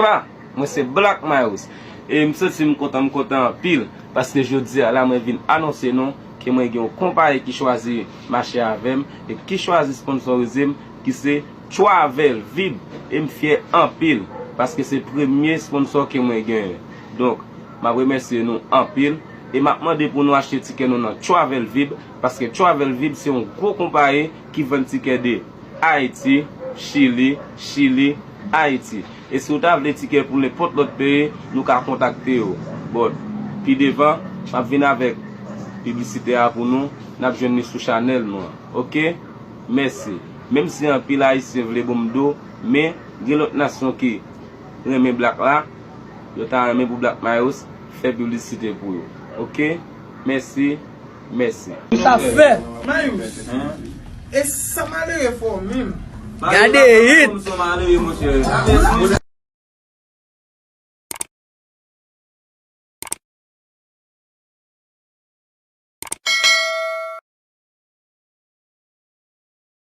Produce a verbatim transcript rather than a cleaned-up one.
Sa va? Mwen se Black Miles. E m santi m kontan, m kontan anpil. Paske jodi a la, mwen vin anonse nou ke mwen gen yon konpayi ki chwazi mache avè m e ki chwazi sponsorize m, ki se Travel Vib. E m fyè anpil. Paske se premye sponsò ke mwen genyen. Donk, m ap remèsye nou anpil. E m ap mande pou nou achte tikè nou nan Travel Vib. Paske Travel Vib se yon gwo konpayi ki vann tikè de Ayiti, Chili, Chili, Ayiti. E si w ta vle tikè pou nenpòt lòt peyi, nou ka kontakte yo. But, pi devan, m ap vin avèk piblisite a pou nou, n ap jwenn li sou chanèl nou an. Oke? Mèsi. Menm si anpil Ayisyen vle bon m do, men gen lòt nasyon ki renmen Black la, yo ta renmen pou Black Miles fè piblisite pou yo. Oke? Mèsi. Mèsi. Sa fè. Mayous. E sa malere fò menm. Gade it.